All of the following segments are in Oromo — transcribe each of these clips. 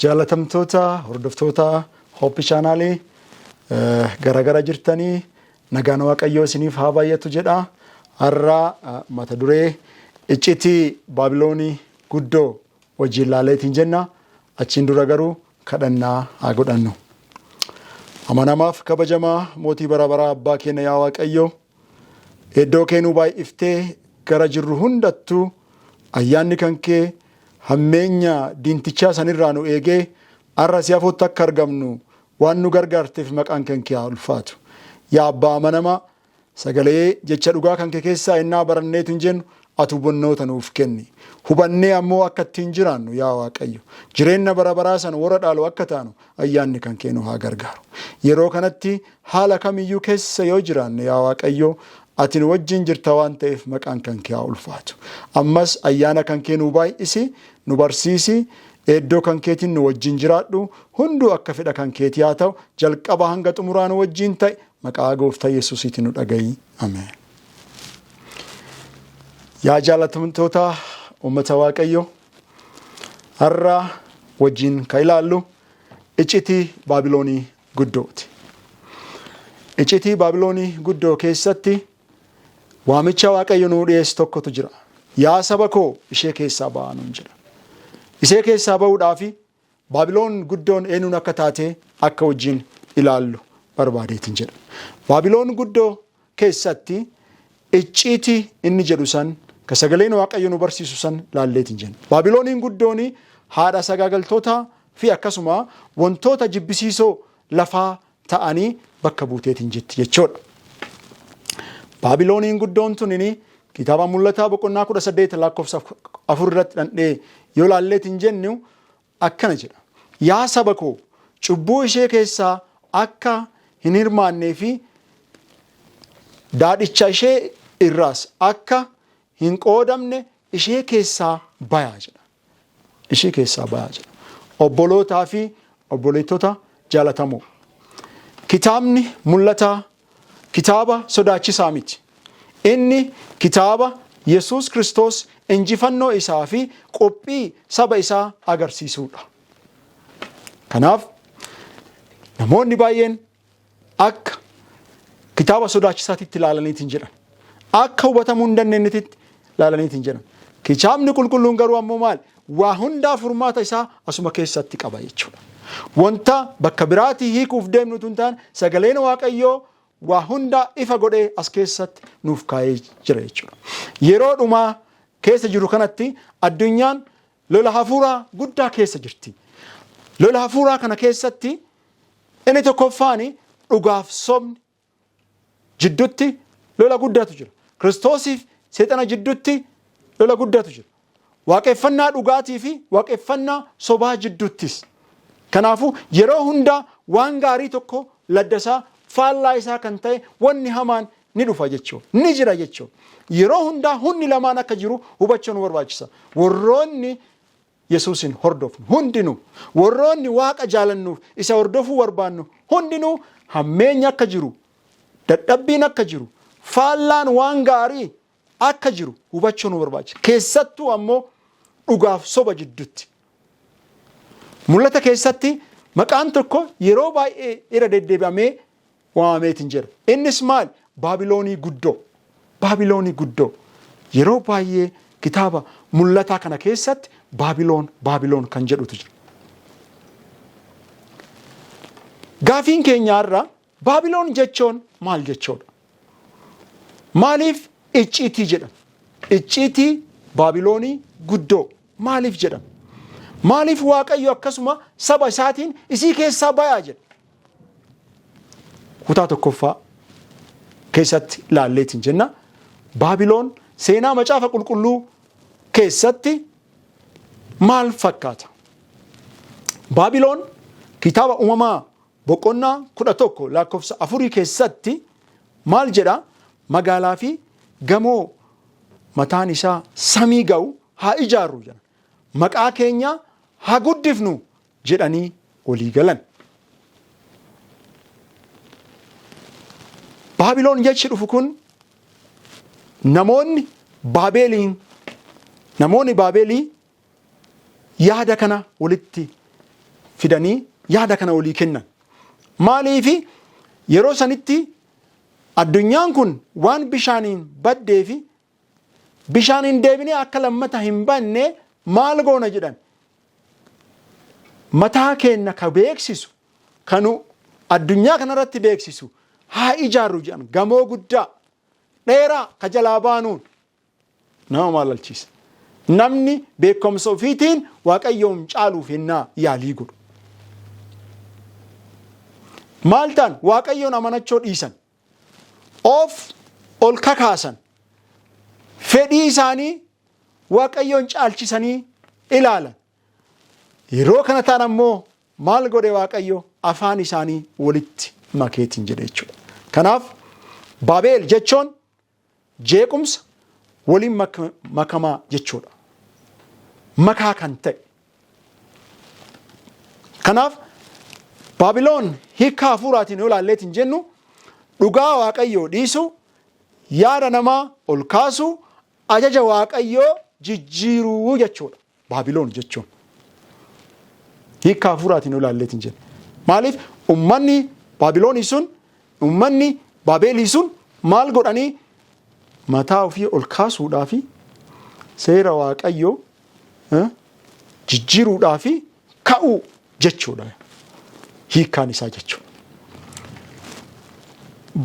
Jaalatamtoota hordoftoota Hooppi Chaanaalii garagara jirtanii, nagaan Waaqayyoo isiniif haa baay'atu jedha. Har'a mata duree iccitii Baabiloonii guddoo wajjin laaleetiin jenna. Achiin dura garuu kadhannaa haa godhannu. Amanamaaf kabajamaa mootii bara baraa abbaa keenya yaa Waaqayyo, iddoo kee nu baay'iftee gara jirru hundattuu ayyaanni kan kee hammeenya diintichaa sanirraa nu eegee har'a si afootti akka argamnu waan nu gargaarteef maqaan kan kee haa ulfaatu. Yaa abbaa amanamaa, sagalee jecha dhugaa kan kee keessaa innaa baranneetu hin jennu, ati hubannoota nuuf kenni. Hubannee ammoo akka ittiin jiraannu, yaa Waaqayyo, jireenya bara baraa sana warra dhaalu akka taanu ayyaanni kan kee nu haa gargaaru. Yeroo kanatti haala kamiyyuu keessa yoo jiraanne, yaa Waaqayyo, ati nu wajjin jirta waan ta'eef maqaan kan kee haa ulfaatu. Ammas ayyaana kan kee nu baay'isi, nu barsiisi, iddoo kan keetiin nu wajjin jiraadhu, hunduu akka fedha kan keetii haa ta'u, jalqaba hanga xumuraa nu wajjin ta'e, maqaa gooftaa Yesuusiitiin nu dhaga'i. Ameen. Yaa jaalatamtoota uummata Waaqayyo, har'a wajjin kan ilaallu iccitii Baabiloonii guddooti. Iccitii Baabiloonii guddoo keessatti waamicha Waaqayyo nuu dhiyeessu tokkotu jira. Yaa saba koo, ishee keessaa ba'aa nuun jedha. Ishee keessaa ba'uudhaafi Baabiloon guddoon eenyuun akka taate akka wajjin ilaallu barbaadeetiin jedha. Baabiloon guddoo keessatti icciitii inni jedhu san, ka sagaleen Waaqayyo nu barsiisu san laalleetiin jenna. Baabilooniin guddoon haadha sagaagaltootaa fi akkasuma wantoota jibbisiisoo lafaa ta'anii bakka buuteetiin jetti jechuudha. Baabilooniin guddoon tunini kitaaba Mul'ataa boqonnaa 18 lakkoofsa 4 irratti dhandhee yoo laalleetiin jennu akkana jedha. Yaa saba koo, cubbuu ishee keessaa akka hin hirmaannee fi daadhicha ishee irraas akka hin qoodamne ishee keessaa bayaa jedha. Ishee keessaa bayaa jedha. Obbolootaa fi obboleettota jaalatamoo. Kitaabni Mul'ataa kitaaba sodaachisaa miti. Inni kitaaba Yesuus Kiristoos injifannoo isaa fi qophii saba isaa agarsiisuudha. Kanaaf namoonni baay'een akka kitaaba sodaachisaatitti ilaalaniitiin jedhan. Akka hubatamuu hin dandeenyetti ilaalaniitiin jedhan. Kitaabni qulqulluun garuu ammoo maali? Waa hundaa furmaata isaa asuma keessatti qaba jechuudha. Wanta bakka biraatii hiikuuf deemnu tun taane, sagaleen Waaqayyoo waa hundaa ifa godhee as keessatti nuuf kaa'ee jira jechuudha. Yeroo dhumaa keessa jiru kanatti addunyaan lola hafuuraa guddaa keessa jirti. Lola hafuuraa kana keessatti inni tokkoffaan dhugaaf sobni jidduutti lola guddaatu jira. Kiristoosiif seexana jidduutti lola guddaatu jira. Waaqeffannaa dhugaatii fi waaqeffannaa sobaa jidduuttis. Kanaafuu yeroo hundaa waan gaarii tokko laddasaa faallaa isaa kan ta'e wanni hamaan ni dhufa jechuudha. Ni jira jechuudha. Yeroo hundaa humni lamaan akka jiru hubachuu nu barbaachisa. Warroonni Yesuusin hordofnu hundinuu, warroonni Waaqa jaalannuuf isa hordofuu barbaannu hundinuu, hammeenya akka jiru, dadhabbiin akka jiru, faallaan waan gaarii akka jiru hubachuu nu barbaachisa. Keessattuu ammoo dhugaaf soba jidduutti. Mul'ata keessatti maqaan tokko yeroo baay'ee irra deddeebi'amee waamameetiin jira. Innis maal? Baabiloonii guddoo. Baabiloonii guddoo. Yeroo baay'ee kitaaba Mul'ataa kana keessatti Baabiloon, Baabiloon kan jedhutu jira. Gaafiin keenya har'a, Baabiloon jechuun maal jechuudha? Maaliif icciitii jedhama? Icciitii Baabiloonii guddoo maaliif jedhama? Maaliif Waaqayyo akkasuma saba isaatiin isii keessaa bayaa jedha? Kutaa tokkoffaa keessatti ilaalleetiin jenna. Baabiloon seenaa Macaafa Qulqulluu keessatti maal fakkaata? Baabiloon kitaaba Uumamaa boqonnaa 11 lakkoofsa 4 keessatti maal jedha? Magaalaa fi gamoo mataan isaa samii ga'u haa ijaarru jedha. Maqaa keenya haa guddifnu jedhanii walii galan. Baabiloon jechi dhufu kun namoonni Baabeeliin namoonni Baabeelii yaada kana walitti fidanii yaada kana walii kennan. Maaliifi yeroo sanitti addunyaan kun waan bishaaniin baddeefi bishaaniin deebinee akka lammata hin banne maal goona jedhan. Mataa keenna ka beeksisu kanu addunyaa kanarratti beeksisu haa ijaarru jedhan, gamoo guddaa dheeraa ka jalaa baanuun nama maalalchiisa. Namni beekumsa ofiitiin Waaqayyoon caaluuf yennaa yaalii godhu. Maal ta'an? Waaqayyoon amanachoo dhiisan. Of ol kakaasan. Fedhii isaanii Waaqayyoon caalchisanii ilaalan. Yeroo kana ta'an ammoo maal godhe Waaqayyo? Afaan isaanii walitti makeetiin jedhe jechuudha. Kanaaf Baabeel jechuun jeequmsa waliin makamaa jechuudha. Makaa kan ta'e. Kanaaf Baabiloon hiika hafuuraatiin yoo ilaalleetiin jennu, dhugaa Waaqayyoo dhiisuu, yaada namaa ol kaasuu, ajaja Waaqayyoo jijjiiruu jechuudha. Baabiloon jechuun. Hiika hafuuraatiin yoo ilaalleetiin jennu. Maaliif ummanni Baabiloonii sun, ummanni Baabeelii sun maal godhanii? Mataa ofii ol kaasuudhaa fi seera Waaqayyoo jijjiiruudhaa fi ka'uu jechuudha. Hiikkaan isaa jechuudha.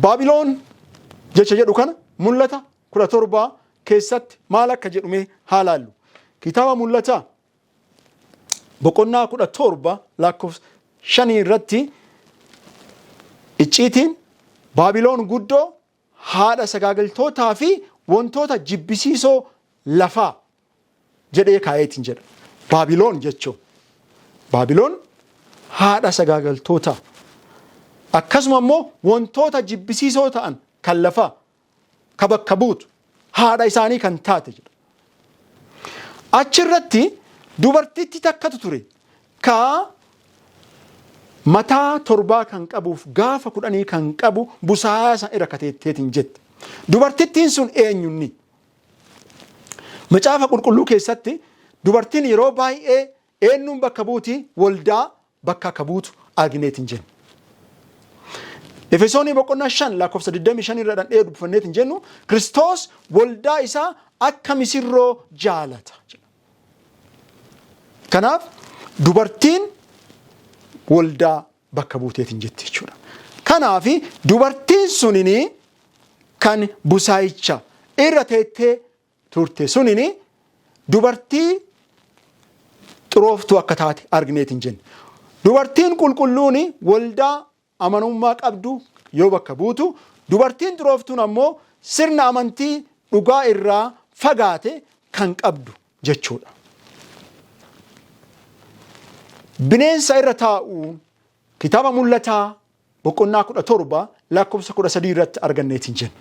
Baabiloon jecha jedhu kana Mul'ata 17 keessatti maal akka jedhume haa laallu. Kitaaba Mul'ataa boqonnaa 17 lakkoofsa 5 irratti icciitiin Baabiloon guddoo, haadha sagaagaltootaa fi wantoota jibbisiisoo lafaa jedhee kaa'eetiin jedha. Baabiloon jechuun Baabiloon haadha sagaagaltootaa, akkasuma immoo wantoota jibbisiisoo ta'an kan lafaa ka bakka buutu, haadha isaanii kan taate jedha. Achirratti dubartitti takkatu ture ka mataa torbaa kan qabuuf gaafa 10 kan qabu busaayaa san irra kateetteetiin jette. Dubartittiin sun eenyunni? Macaafa Qulqulluu keessatti dubartiin yeroo baay'ee eenyuun bakka buuti? Waldaa bakka akka buutu argineetiin jenna. Efesoonii boqonnaa 5 lakkoofsa 25 irra dhandhee dubbifanneetiin jennu, Kiristoos waldaa isaa akka misirroo jaalata jedha. Kanaaf dubartiin waldaa bakka buuteetiin jetti jechuudha. Kanaaf dubartiin sunini kan busaayicha irra teettee turte sunini dubartii xurooftuu akka taate argineetiin jenna. Dubartiin qulqulluun waldaa amanamummaa qabdu yoo bakka buutu, dubartiin xurooftuun ammoo sirna amantii dhugaa irraa fagaate kan qabdu jechuudha. Bineensa irra taa'uun kitaaba Mul'ataa boqonnaa 17 lakkoofsa 13 irratti arganneetiin jenna.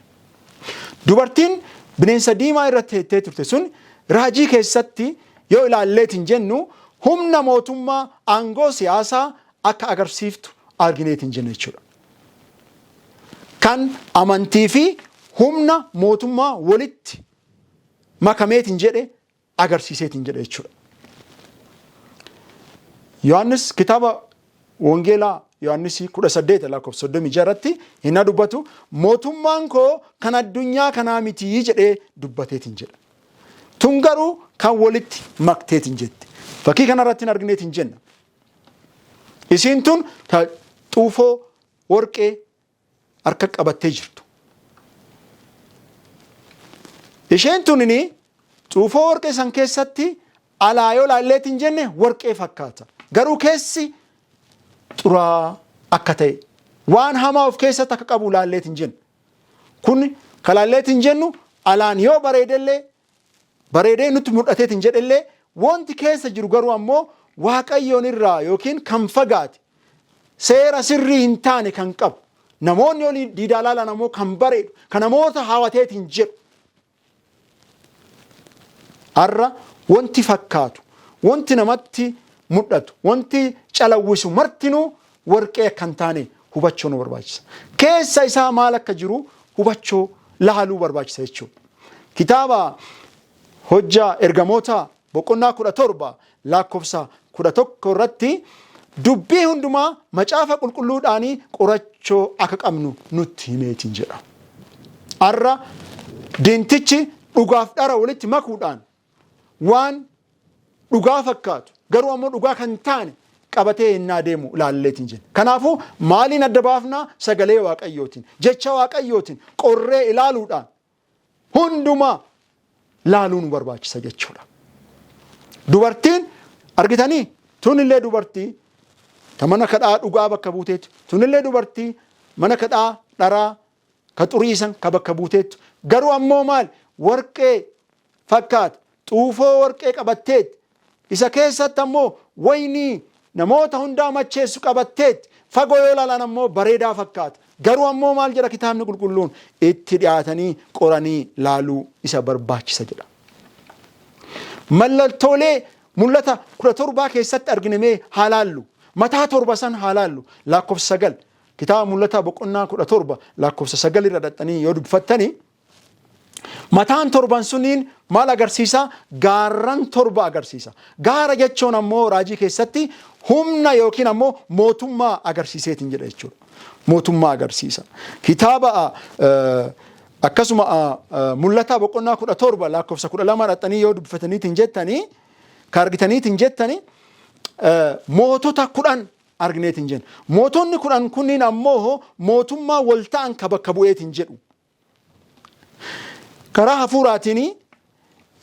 Dubartiin bineensa diimaa irra teettee turte sun raajii keessatti yoo ilaalleetiin jennu humna mootummaa, aangoo siyaasaa akka agarsiiftu argineetiin jenna jechuudha. Kan amantii fi humna mootummaa walitti makameetiin jedhe agarsiiseetiin jedhe jechuudha. Yohaannis kitaaba Wangeelaa Yohaannis 18 lakkoofsa 36 irratti hin dubbatu, mootummaan koo kan addunyaa kanaa mitii jedhee dubbateetiin jedha. Tun garuu kan walitti makteetiin jette. Fakkii kanarratti hin argineetiin jenna. Isiin tun xuufoo warqee harka qabattee jirtu. Isheen tunini xuufoo warqee san keessatti alaa yoo laalleetiin jenne warqee fakkaata. Garuu keessi xuraa akka ta'e, waan hamaa of keessatti akka qabu laalleetiin jenna. Kun ka laalleetiin jennu alaan yoo bareedellee, bareedee nutti mul'ateetiin jedhellee, wanti keessa jiru garuu ammoo Waaqayyoon irraa yookiin kan fagaate, seera sirrii hin taane kan qabu, namoonni olii diidaa laalan ammoo kan bareedu, kan namoota hawateetiin jedhu. Har'a wanti fakkaatu, wanti namatti Mul'atu, wanti calawwisu martinuu warqee akka hin taane hubachuu nu barbaachisa. Keessa isaa maal akka jiru hubachuu, laaluu barbaachisa jechuudha. Kitaaba Hojjaa Ergamoota boqonnaa 17 lakkoofsa 11 irratti dubbii hundumaa Macaafa Qulqulluudhaanii qorachuu akka qabnu nutti himeetiin jedha. Har'a diintichi dhugaaf dhara walitti makuudhaan waan dhugaa fakkaatu garuu ammoo dhugaa kan taane qabatee innaa deemu ilaalleetiin jenna. Kanaafuu maaliin adda baafnaa? Sagalee Waaqayyootiin, jecha Waaqayyootiin qorree ilaaluudhaan hundumaa laaluu nu barbaachisa jechuudha. Dubartiin argitanii tunillee dubartii ta mana kadhaa dhugaa bakka buuteetu, tunillee dubartii mana kadhaa dharaa ka xuriisan ka bakka buuteettu, garuu ammoo maal warqee fakkaata, xuufoo warqee qabatteet, isa keessatti ammoo waynii namoota hundaa macheessu qabatteet. Fagoo yoo ilaalan ammoo bareedaa fakkaata, garuu ammoo maal jedha Kitaabni Qulqulluun? Itti dhiyaatanii qoranii laaluu isa barbaachisa jedha. Mallattoolee Mul'ata 17 keessatti argine mee haa laallu. Mataa torba san haa laallu. Lakkoofsa 9, kitaaba Mul'ataa boqonnaa 17 lakkoofsa 9 irra dhaqxanii yoo dubbifattanii, mataan torban suniin maal agarsiisa? Gaarran torba agarsiisa. Gaara jechuun ammoo raajii keessatti humna yookiin ammoo mootummaa agarsiiseetiin jedha jechuudha. Mootummaa agarsiisa. Kitaaba akkasuma Mul'ataa boqonnaa 17 lakkoofsa 12 dhaqxanii yoo dubbifataniitiin jettanii, ka argitaniitiin jettanii, mootota 10 argineetiin jenna. Mootonni 10 kunniin ammoo mootummaa wal ta'an ka bakka bu'eetiin jedhu. Karaa hafuuraatiin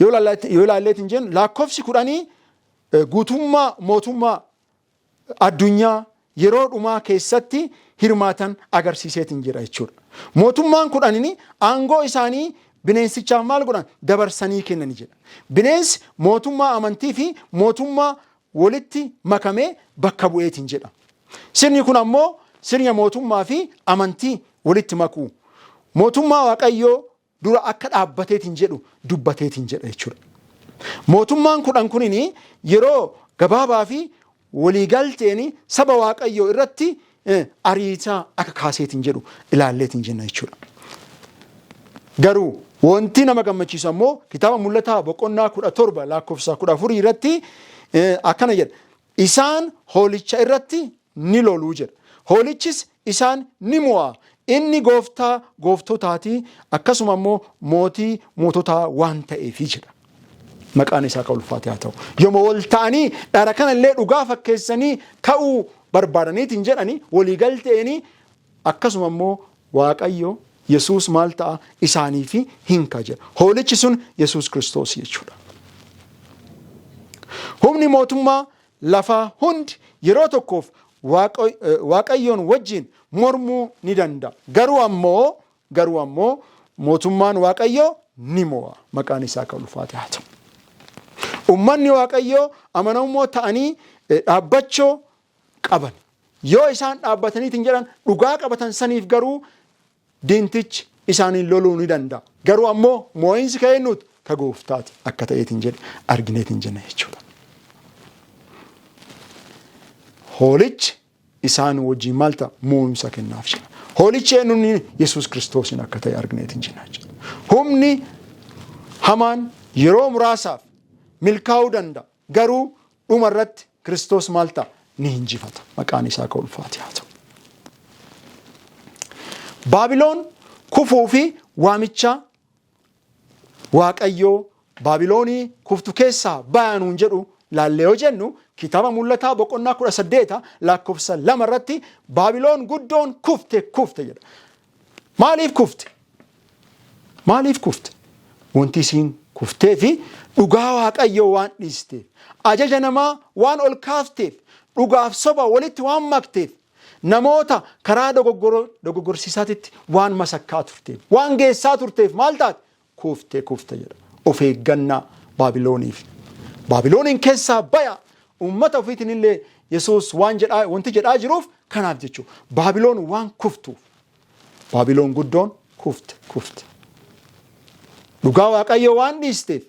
yoo ilaalleetiin jennu, lakkoofsi 10 guutummaa mootummaa addunyaa yeroo dhumaa keessatti hirmaatan agarsiiseetiin jira jechuudha. Mootummaan 10n aangoo isaanii bineensichaaf maal godhan? Dabarsanii kennani jedha. Bineensi mootummaa amantii fi mootummaa walitti makamee bakka bu'eetiin jedha. Sirni kun ammoo sirna mootummaa fi amantii walitti makuu, mootummaa Waaqayyoo dura akka dhaabbateetiin jedhu dubbateetiin jedha jechuudha. Mootummaan 10 kunin yeroo gabaabaa fi waliigalteen saba Waaqayyoo irratti ariitaa akka kaaseetiin jedhu ilaalleetiin jenna jechuudha. Garuu wanti nama gammachiisu ammoo kitaaba Mul'ataa boqonnaa 17 lakkoofsa 14 irratti akkana jedha. "Isaan hoolicha irratti ni loluu" jedha. "Hoolichis isaan ni mo'a. Inni gooftaa gooftotaatii, akkasuma immoo mootii moototaa waan ta'eefi" jedha. Maqaan isaa kan ulfaate haa ta'u. Yooma wal ta'anii dhara kanallee dhugaa fakkeessanii ka'uu barbaadaniitiin jedhani, waliigalteeni akkasuma immoo Waaqayyo Yesuus maal ta'a? Isaanii fi hinka jedha. Hoolichi sun Yesuus Kiristoos jechuudha. Humni mootummaa lafaa hundi yeroo tokkoof Waaqayyoon wajjin mormuu ni danda'a. Garuu ammoo mootummaan Waaqayyoo ni mo'a. Maqaan isaa kan ulfaate haa ta'u. Uummanni Waaqayyoo amanamoo ta'anii dhaabbachuu qaban. Yoo isaan dhaabbataniitiin jedhan, dhugaa qabatan saniif garuu diintichi isaaniin loluu ni danda'a. Garuu ammoo moo'insi ka eenyuuti? Ka gooftaati akka ta'eetiin jedhe argineetiin jenna jechuudha. Hoolichi isaan wajjin maal ta'a? Moo'imsa kennaaf jedha. Hoolichi eenyuun? Yesuus Kiristoosiin akka ta'e argineetiin jenna jechuudha. Humni hamaan yeroo muraasaaf milkaa'uu danda'a. Garuu dhuma irratti Kiristoos maal ta'a? Ni injifata. Maqaan isaa ka ulfaate haa ta'u. Baabiloon kufuu fi waamicha Waaqayyoo Baabiloonii kuftu keessaa bayaanuun jedhu laallee yoo jennu, kitaaba Mul'ataa boqonnaa 18 lakkoofsa 2 irratti "Baabiloon guddoon kufte, kufte" jedha. Maaliif kufte? Maaliif kufte? Wanti isiin kuftee fi dhugaa Waaqayyoo waan dhiisteef, ajaja namaa waan ol kaafteef, dhugaaf soba walitti waan makteef, namoota karaa dogoggorsiisaatitti waan masakkaa turteef, waan geessaa turteef maal taate? Kufte, kufte jedha. Of eeggannaa Baabilooniif. Baabilooniin keessaa baya uummata ofiitiin illee Yesuus waan jedhaa, wanti jedhaa jiruuf kanaaf jechuudha. Baabiloon waan kuftuuf. Baabiloon guddoon kufte, kufte. Dhugaa Waaqayyoo waan dhiisteef,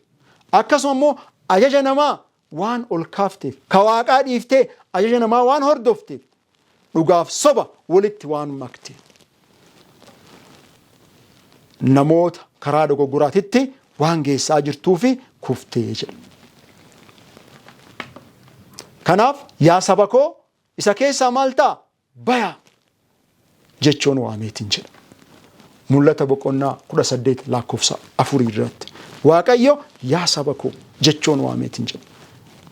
akkasuma immoo ajaja namaa waan ol kaafteef, ka waaqaa dhiiftee ajaja namaa waan hordofteef, dhugaaf soba walitti waan makteef, namoota karaa dogoggoraatitti waan geessaa jirtuu fi kuftee jedha. Kanaaf yaa saba koo, isa keessaa maal ta'a? Bayaa jechuun waameetiin jedha. Mul'ata boqonnaa 18 lakkoofsa 4 irratti. Waaqayyo yaa saba koo jechuun waameetiin jedha.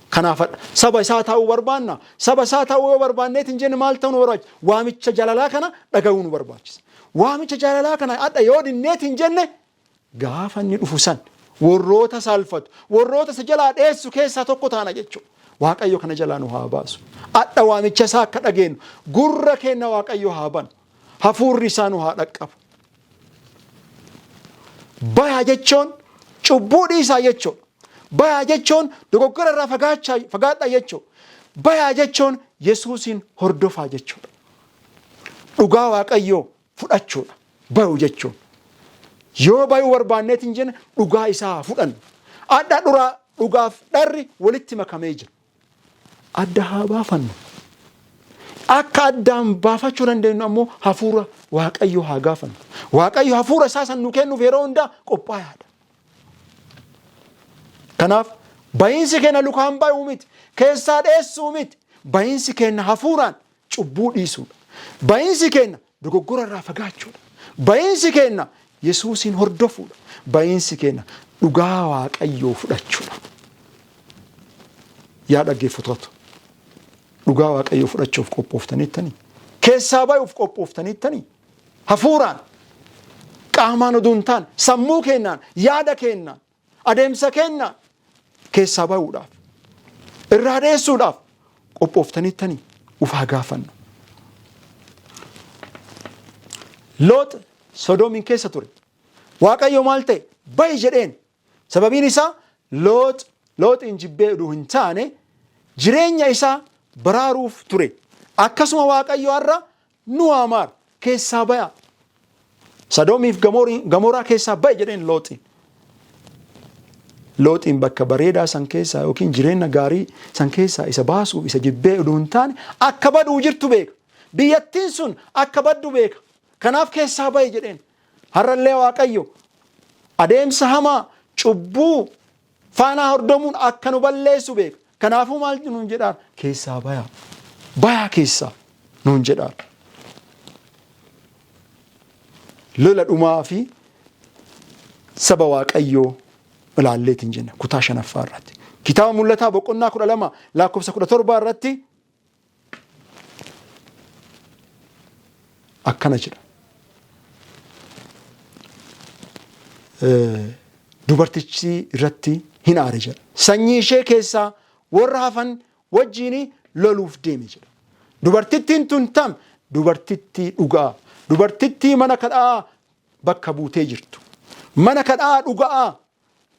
Kanaafadha saba isaa ta'uu barbaanna. Saba isaa ta'uu yoo barbaanneetiin jenne maal ta'uu nu barbaachisa? Waamicha jaalalaa kana dhaga'uu nu barbaachisa. Waamicha jaalalaa kana adha yoo dinneetiin jenne, gaafa inni dhufu san warroota saalfatu, warroota isa jalaa dheessu keessaa tokko taana jechuudha. Waaqayyo kana jalaa nu haa baasu. Adha waamicha isaa akka dhageenyu gurra keenya Waaqayyo haa banu. Hafuurri isaa nu haa dhaqqabu. Bayaa jechuun cubbuu dhiisaa jechuudha. Bayaa jechuun dogoggora irraa fagaadhaa jechuudha. Bayaa jechuun Yesuusin hordofaa jechuudha. Dhugaa Waaqayyoo fudhachuudha. Bayu jechuun. Yoo bayuu barbaanneetiin jenne, dhugaa isaa haa fudhannu. Adha dhuraa dhugaaf dharri walitti makamee jira. Adda haa baafannu. Akka addaan baafachuu dandeenyu ammoo hafuura Waaqayyoo haa gaafannu. Waaqayyo hafuura isaa san nu kennuuf yeroo hundaa qophaayaadha. Kanaaf bayiinsi keenya lukaan bayuu miti. Keessaa dheessuu miti. Bayiinsi keenya hafuuraan cubbuu dhiisuudha. Bayiinsi keenya dogoggora irraa fagaachuudha. Bayiinsi keenya Yesuusiin hordofuudha. Bayiinsi keenya dhugaa Waaqayyoo fudhachuudha. Yaa dhaggeeffattoota, dhugaa Waaqayyoo fudhachuuf qophooftaniittanii? Keessaa bayuuf qophooftaniittanii? Hafuuraan, qaamaan oduu hin taane, sammuu keenyaan, yaada keenyaan, adeemsa keenyaan keessaa bayuudhaaf, irraa dheessuudhaaf qophooftaniittanii? Ufaa gaafannu. Loox Sodoomiin keessa ture. Waaqayyo maal ta'e? Bahi jedheen. Sababiin isaa Loox Looxiin jibbee oduu hin taane, jireenya isaa baraaruuf ture. Akkasuma Waaqayyo har'a nu waamaara. Keessaa bayaa. Sodoomiif Gamoraa keessaa bahi jedheen Looxiin. Looxiin bakka bareedaa san keessaa yookiin jireenya gaarii san keessaa isa baasuuf isa jibbee oduu hin taane, akka baduu jirtu beeka. Biyyattiin sun akka baddu beeka. Kanaaf keessaa bahi jedheen. Har'allee Waaqayyo adeemsa hamaa cubbuu faanaa hordomuun akka nu balleessu beeka. Kanaafuu maal nuun jedhaan? Keessaa bayaa. Bayaa keessaa nuun jedhaan. Lola dhumaa fi saba Waaqayyoo ilaalleetiin jenna kutaa shanaffaa irratti. Kitaaba Mul'ataa boqonnaa 12 lakkoofsa 17 irratti akkana jedha. Dubartichi irratti hin aare jedha. Sanyii ishee keessaa warra hafan wajjiin loluuf deeme jedha. Dubartittiin tun tam? Dubartittii dhugaa. Dubartittii mana kadhaa bakka buutee jirtu. Mana kadhaa dhugaa,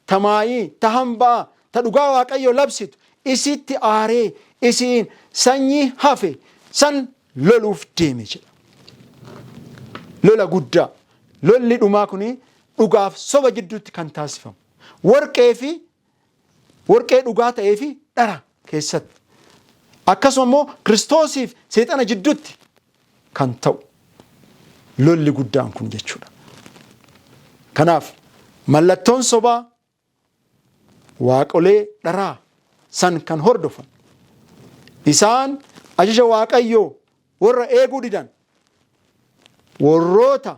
ta maayii, ta hambaa, ta dhugaa Waaqayyo labsitu isitti aaree isiin sanyii hafe san loluuf deeme jedha. Lola guddaa. Lolli dhumaa kun dhugaaf soba jidduutti kan taasifamu. Warqee fi warqee dhugaa ta'ee fi dhara keessatti. Akkasuma immoo Kiristoosiif seexana jidduutti kan ta'u lolli guddaan kun jechuudha. Kanaaf mallattoon sobaa waaqolee dharaa san kan hordofan, isaan ajaja Waaqayyoo warra eeguu didan, warroota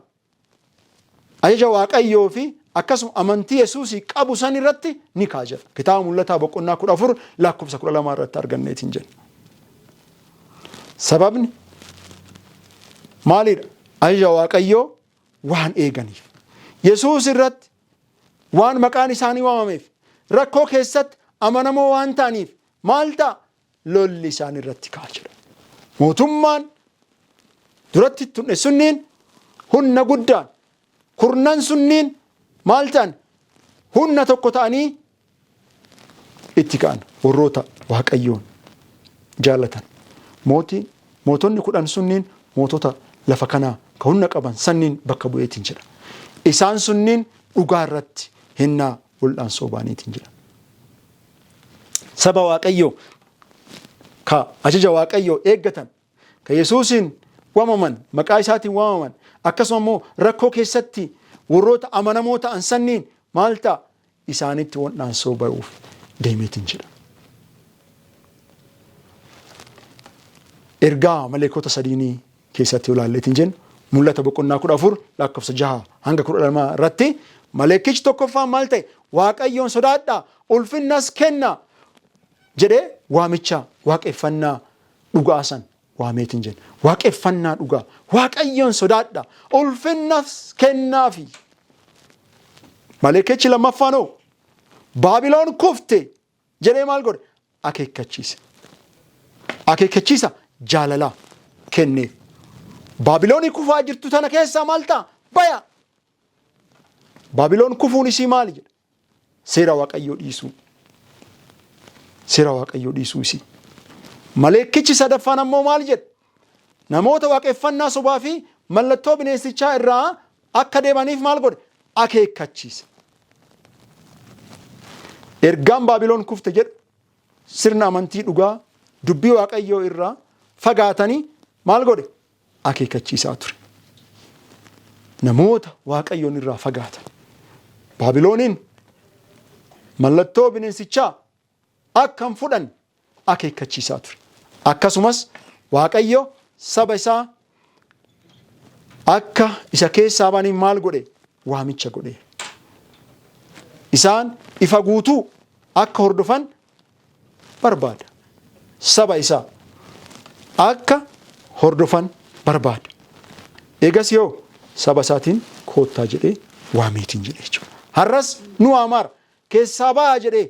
ajaja Waaqayyoo fi akkasuma amantii Yesuusii qabu san irratti ni ka'a jedha. Kitaaba Mul'ataa boqonnaa 14 lakkoofsa 12 irratti arganneetiin jenna. Sababni maalidha? Ajaja Waaqayyoo waan eeganiif. Yesuus irratti waan maqaan isaanii waamameef, rakkoo keessatti amanamoo waan ta'aniif maal ta'a? Lolli isaan irratti ka'a jedha. Mootummaan duratti tunne sunniin humna guddaan kurnan sunniin maal ta'an? Humna tokko ta'anii itti ka'an, warroota Waaqayyoon jaallatan. Mootii mootonni 10 sunniin mootota lafa kanaa ka humna qaban sanniin bakka bu'eetiin jedha. Isaan sunniin dhugaa irratti hinnaa wal'aansoo baaniitiin jedha. Saba Waaqayyoo ka ajaja Waaqayyoo eeggatan, ka Yesuusiin waamaman, maqaa isaatiin waamaman, akkasuma immoo rakkoo keessatti warroota amanamoo ta'an sanniin maal ta'a? Isaanitti wondhaansoo bayuuf deemeetiin jedha. Ergaa maleekota sadiinii keessatti yoo ilaalleetiin jennu, Mul'ata boqonnaa 14 lakkoofsa 6 hanga 12 irratti, maleekichi tokkoffaan maal ta'e? "Waaqayyoon sodaadhaa, ulfinnas kennaa" jedhee waamicha waaqeffannaa dhugaa san waameetiin jenna. Waaqeffannaa dhugaa, Waaqayyoon sodaadhaa, ulfinnas kennaafi. Maleekichi lammaffaan hoo? "Baabiloon kufte" jedhee maal godhe? Akeekkachiise. Akeekkachiisa jaalalaa kenneef. Baabiloonii kufaa jirtu tana keessaa maal ta'a? Baya! Baabiloon kufuun isii maali jedha? Seera Waaqayyoo dhiisuu. Seera Waaqayyoo dhiisuu isii. Maleekkichi sadaffaan ammoo maal jedha? Namoota waaqeffannaa sobaa fi mallattoo bineensichaa irraa akka deemaniif maal godhe? Akeekkachiise. Ergaan "Baabiloon kufte" jedhu sirna amantii dhugaa dubbii Waaqayyoo irraa fagaatanii maal godhe? Akeekkachiisaa ture. Namoota Waaqayyoon irraa fagaatan. Baabilooniin mallattoo bineensichaa akka hin fudhanne akeekkachiisaa ture. Akkasumas Waaqayyo saba isaa akka isa keessaa ba'aniin maal godhe? Waamicha godhe. Isaan ifa guutuu akka hordofan barbaada. Saba isaa akka hordofan barbaada. Eegas yoo saba isaatiin "Koottaa" jedhee waameetiin jedhe jechuudha. Har'as nu waamaara. "Keessaa ba'aa" jedhee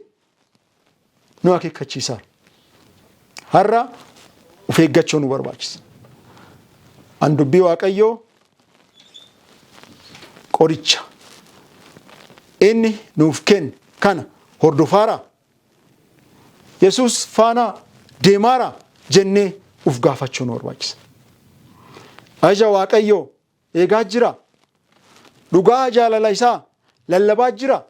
nu akeekkachiisaara. Har'a of eeggachuu nu barbaachisa. An dubbii Waaqayyoo qoricha inni nuuf kenne kana hordofaara, Yesuus faana deemaara jennee uf gaafachuu nu barbaachisa. Ajaja Waaqayyoo eegaa jira? Dhugaa jaalala isaa lallabaa jira?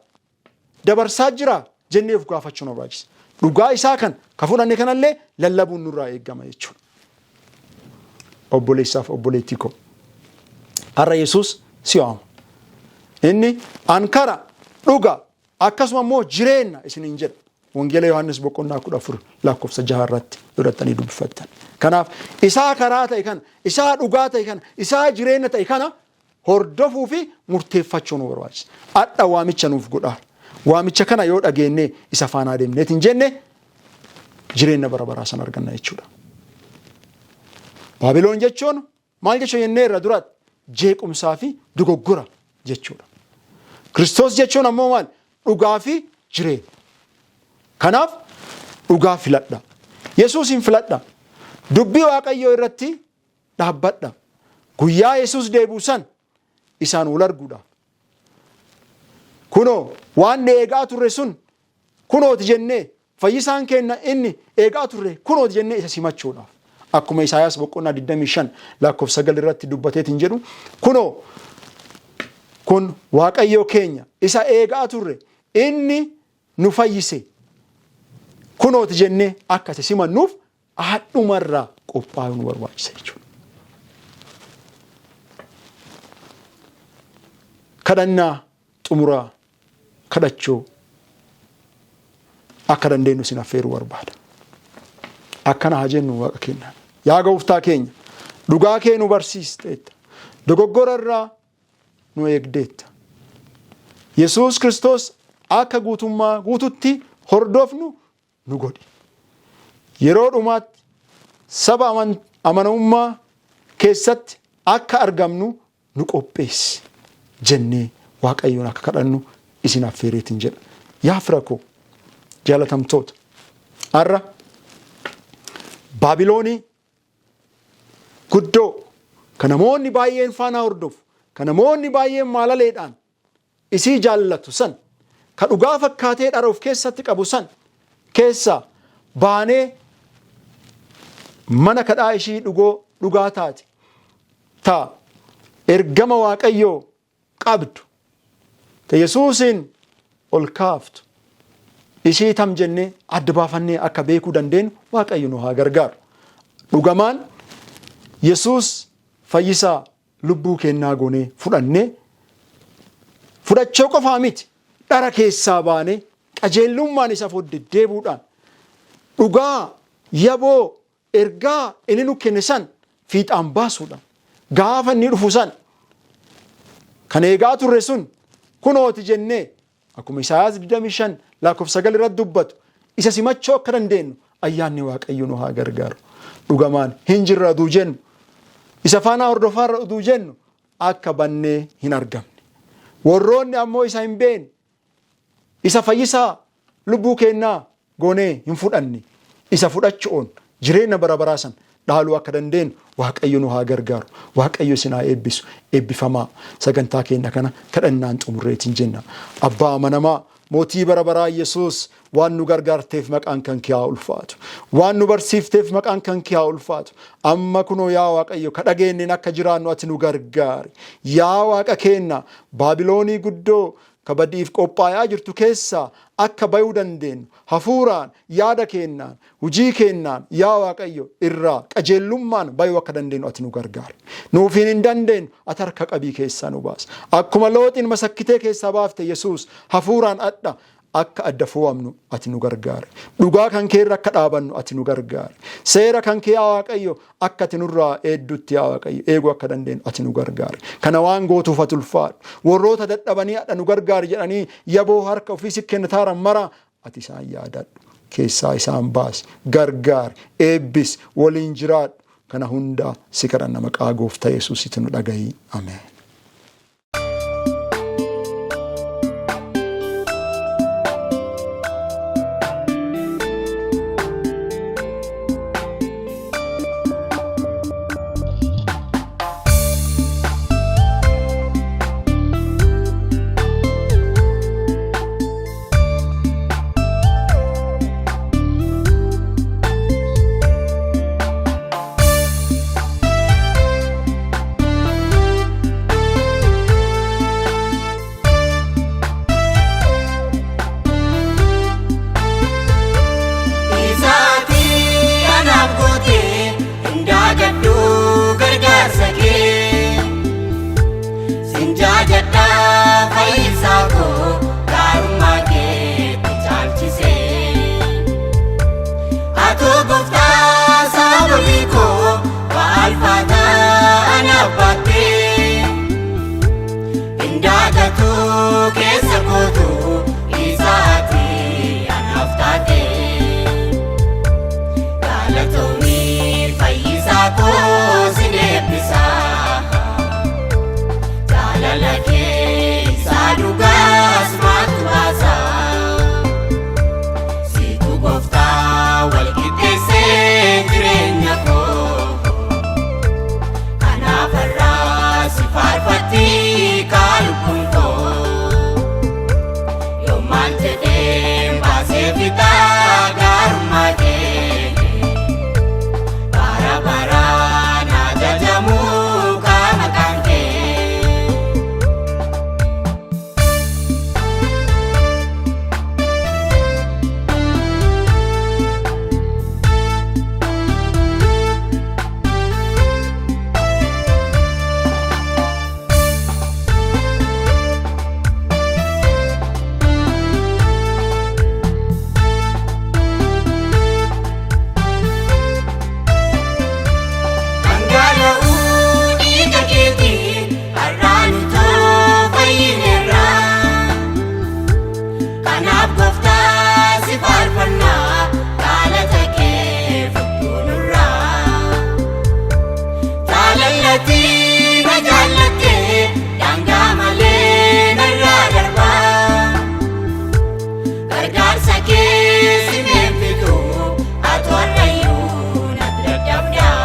Dabarsaa jira jennee of gaafachuu nu barbaachisa. Dhugaa isaa kan ka fudhanne kanallee lallabuun nurraa eegama jechuudha. Obboleessaaf obboleettii koo, har'a Yesuus si waama. Inni "An kara, dhuga, akkasuma immoo jireenya" isiniin jedha. Wangeela Yohaannis boqonnaa 14 lakkoofsa 6 irratti godhatanii dubbifattan. Kanaaf isaa karaa ta'e kana, isaa dhugaa ta'e kana, isaa jireenya ta'e kana hordofuu fi murteeffachuu nu barbaachisa. Adha waamicha nuuf godhaa. Waamicha kana yoo dhageennee isa faanaa deemneetiin jenne, jireenya bara baraa san arganna jechuudha. Baabiloon jechuun maal jechuu jennee irra duratti? Jeequmsaa fi dogoggora jechuudha. Kiristoos jechuun ammoo maal? Dhugaa fi jireenya. Kanaaf dhugaa filadha. Yesuusin filadha. Dubbii Waaqayyoo irratti dhaabbadha. Guyyaa Yesuus deebi'u san isaan wal arguudhaaf. "Kunoo, waan eegaa turre sun kunooti" jennee, "Fayyisaan keenya inni eegaa turre kunooti" jennee isa simachuudhaaf. Akkuma Isaayaas boqonnaa 25 lakkoofsa 9 irratti dubbateetiin jedhu, "Kunoo, kun Waaqayyoo keenya isa eegaa turre, inni nu fayyise kunooti" jennee akka isa simannuuf haadhumarraa qophaa'uu nu barbaachisa jechuudha. Kadhannaa xumuraa kadhachuu akka dandeenyu isin affeeruu barbaada. Akkana haa jennu Waaqa keenyaan. Yaa Gooftaa keenya, dhugaa kee nu barsiisteetta. Dogoggora irraa nu eegdeetta. Yesuus Kiristoos akka guutummaa guututti hordofnu nu godhi. Yeroo dhumaatti saba amanamummaa keessatti akka argamnu nu qopheessi jennee Waaqayyoon akka kadhannu isin affeereetiin jedha. Yaa fira koo jaalatamtoota, har'a Baabiloonii guddoo ka namoonni baay'een faana hordofu, ka namoonni baay'een maalaleedhaan isii jaallatu san, ka dhugaa fakkaatee dhara of keessatti qabu san keessaa baanee, mana kadhaa ishii dhugoo dhugaa taate, ta ergama Waaqayyoo qabdu, ta Yesuusiin ol kaaftu, Ishee tam jennee adda baafannee akka beekuu dandeenyu Waaqayyo nu haa gargaaru. Dhugamaan Yesuus fayyisaa lubbuu kennaa goonee fudhannee, fudhachuu qofaa miti, dhara keessaa baanee qajeellummaan isa deddeebuudhaan dhugaa yaboo ergaa inni nu kenne san fiixaan baasuudhaan, gaafa inni dhufu san kan eegaa turre sun kunooti jennee, akkuma Isaayaas 25 lakkoofsa 9 irratti dubbatu, isa simachuu akka dandeenyu ayyaanni Waaqayyo nu haa gargaaru. Dhugamaan hin jirra uduu jennu, isa faanaa hordofaarra uduu jennu, akka bannee hin argamne. Warroonni ammoo isa hin beekne, isa fayyisaa lubbuu kennaa goonee hin fudhanne, isa fudhachuun jireenya bara baraa san dhaaluu akka dandeenyu Waaqayyo nu haa gargaaru. Waaqayyo isin haa eebbisu. Eebbifamaa. Sagantaa keenya kana kadhannaan xumurreetiin jenna. Abbaa amanamaa, mootii bara baraa Yesuus, waan nu gargaarteef maqaan kan kee haa ulfaatu. Waan nu barsiifteef maqaan kan kee haa ulfaatu. Amma kunoo yaa Waaqayyo, ka dhageenyeen akka jiraannu ati nu gargaari. Yaa Waaqa keenna, Baabiloonii guddoo ka badiif qophaayaa jirtu keessaa akka bayuu dandeenyu, hafuuraan, yaada keennaan, hujii keennaan, yaa Waaqayyo, irraa qajeellummaan bayuu akka dandeenyu ati nu gargaari. Nuufiin hin dandeenyu, ati harka qabii keessaa nu baasa. Akkuma Looxiin masakkitee keessaa baafte Yesuus, hafuuraan adha akka adda fo'amnu ati nu gargaari. Dhugaa kan kee irra akka dhaabannu ati nu gargaari. Seera kan kee, yaa Waaqayyo, akka ati nurraa eeddutti, yaa Waaqayyo, eeguu akka dandeenyu ati nu gargaari. Kana waan gootuuf ati ulfaadhu. Warroota dadhabanii adha nu gargaari jedhanii yaboo harka ofii si kennataaran mara ati isaan yaadadhu. Keessaa isaan baasi. Gargaari. Eebbis. Waliin jiraadhu. Kana hundaa si kadhanna maqaa gooftaa Yesuusitti nu dhagahi. Ameen. Isaatii anaaf gootee hin daagadhu gargaarsa kee. Sin jaajadhaa fayyisaa koo, gaarummaa keetti caalchisee. Atoo gooftaa sababii koo waa alfaataa anaaf baattee. Hin daagatu keessa kootu isaatii anaaf taate. Galatoomii fayyisaa koo, sin eebbisa. Jaalala kee isaa dhugaas maaltu baasa? Siitu gooftaa wal qixxeessee jireenya koo. Kanaaf har'aa si faarfatti lubbuun koo. Yoo maal jedhee baasee fixaa gaarummaa kee. Bara baraan ajajamuu maqaan kee. Dhangala'uu dhiiga keetiin har'aa nutoo fayyineerra. Kanaaf gooftaa si faarfannaa, galata kee fudhuu nurraa. Jaalallati na jaallatte daangaa malee narraa darbaa. Gargaarsa kee si meeffitu atu har'ayyuu natti dadhabdaa.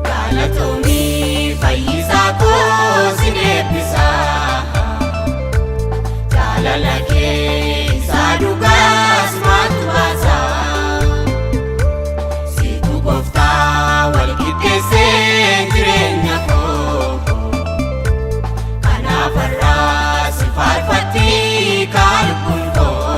Galatoomii fayyisaa koo, sin eebbisa. Jaalala kee isaa dhugaas maaltu baasa? Siitu gooftaa wal qixxeessee jireenya koo. Kanaaf har'aa si faarfatti lubbuun koo.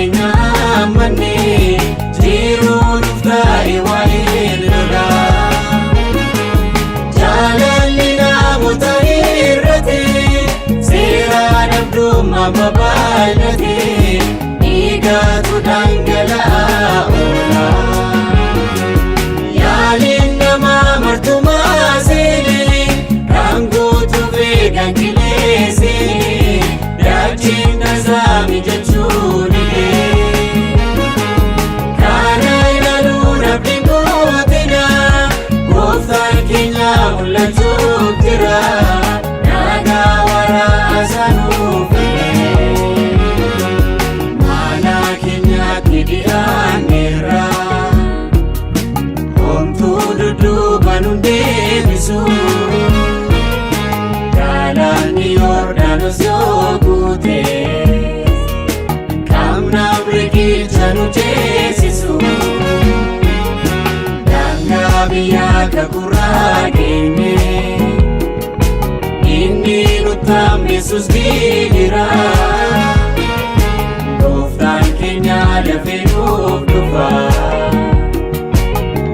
keenya amanne jiruu nuuf taa'e waa'ee lolaa. Jaalalli namoota irratti seera dhabdummaa babal'ate dhiigatu dhangala'aa oola. Yaaliin namaa martumaa seenee kan guutuu fi kan qilleensee dachiin tasaa mijachuu didee. Kana ilaaluun abdiin gootina gooftaan keenya mul'achuuf jira nagaa waraasa nuuf fide. Mana keenyatti dhiyaanneerra homtuu dudduuba nu deebisu. Galaanni Yordaanos yoo guute qabnaaf riqicha nu ceesisu. Daangaa biyyaa kakuraa geenye inni nu tambisus gigira. Gooftaan keenya dafee nuuf dhufa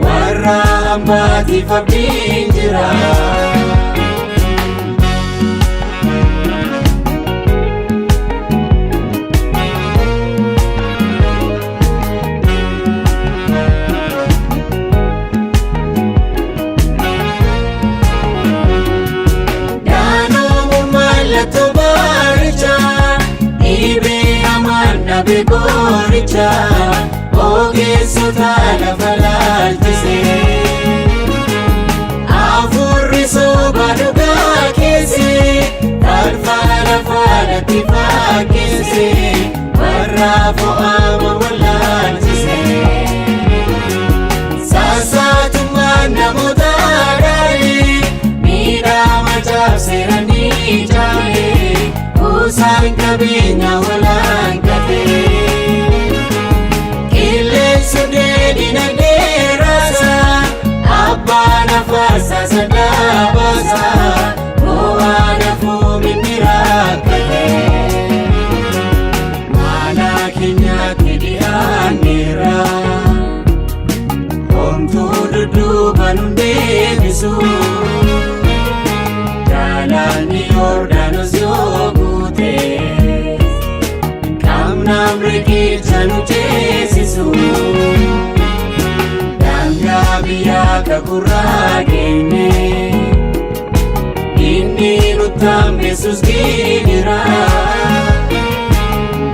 warra hambaatiif abdiin jira. Daanuu mallattoo baarichaa dhibee hamaan dhabe qorichaa ogeessota lafa laalchisee. Afurri soba dhugaa keesse falfala falatti fakkeesse warra fo'ama wallaalchise. Sassaatummaan namoota dhaalee miidhama cabseeranii caalee kuusaan qabeenya walaankate. Qilleensi dheedina dheeraasa abbaan afaarsa sadaa baasa bu'aan hafuun inni rakkate. Mana keenyatti dhiyaanneerra homtuu dudduuba nu deebisu. Galaanni Yordaanos yoo guute qabnaaf riqicha nu ceesisu. Daangaa biyyaa kakurraa geenye inni nu tambisus gigira.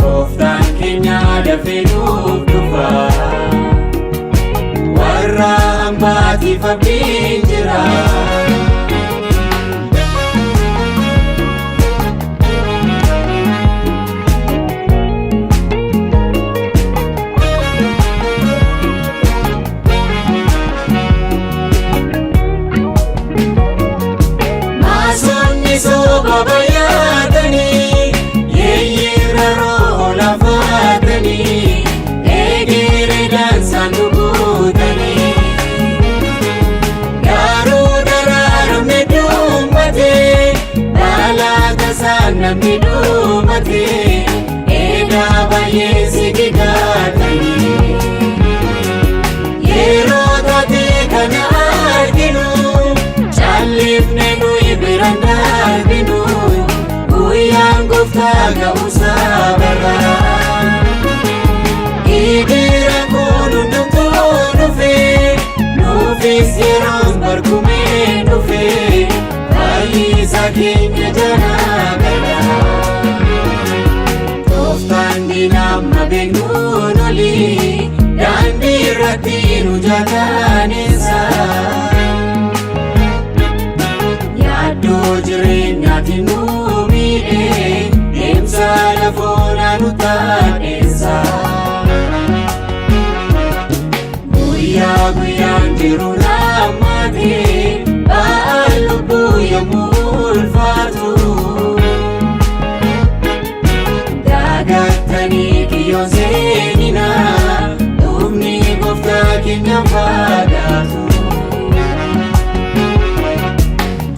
Gooftaan keenya dafee nuuf dhufa warra hambaatiif abdiin jira. Maasonni soba bayyaatanii yeeyyiirra roo lafaatanii eegere daansaan nu guutanii. Garuu daraaramne duumate balaa tasaan namni duumate eegaa baay'ee si gigaatanii. Yeroo taate kana arginu callifne nuyi biraan darbinu guyyaan gooftaa ga'uusaa barra. Gigira kun hundumtuu dhufe nuufis yeroon barkumee dhufe fayyisaa keenya jalaa gala. Tooftaan diinaa amma beeknuun olii daandii irratti nu jaataanessa. Yaaddoo jireenyaatti nu miidhee deemsa lafoonaa nu taadheessa. Guyyaa guyyaan jiru nammaatee ba'aan lubbuu yommuu ulfaatu. Daagattanii kiyyoon seeninaa dhufni gooftaa keenya fagaatu.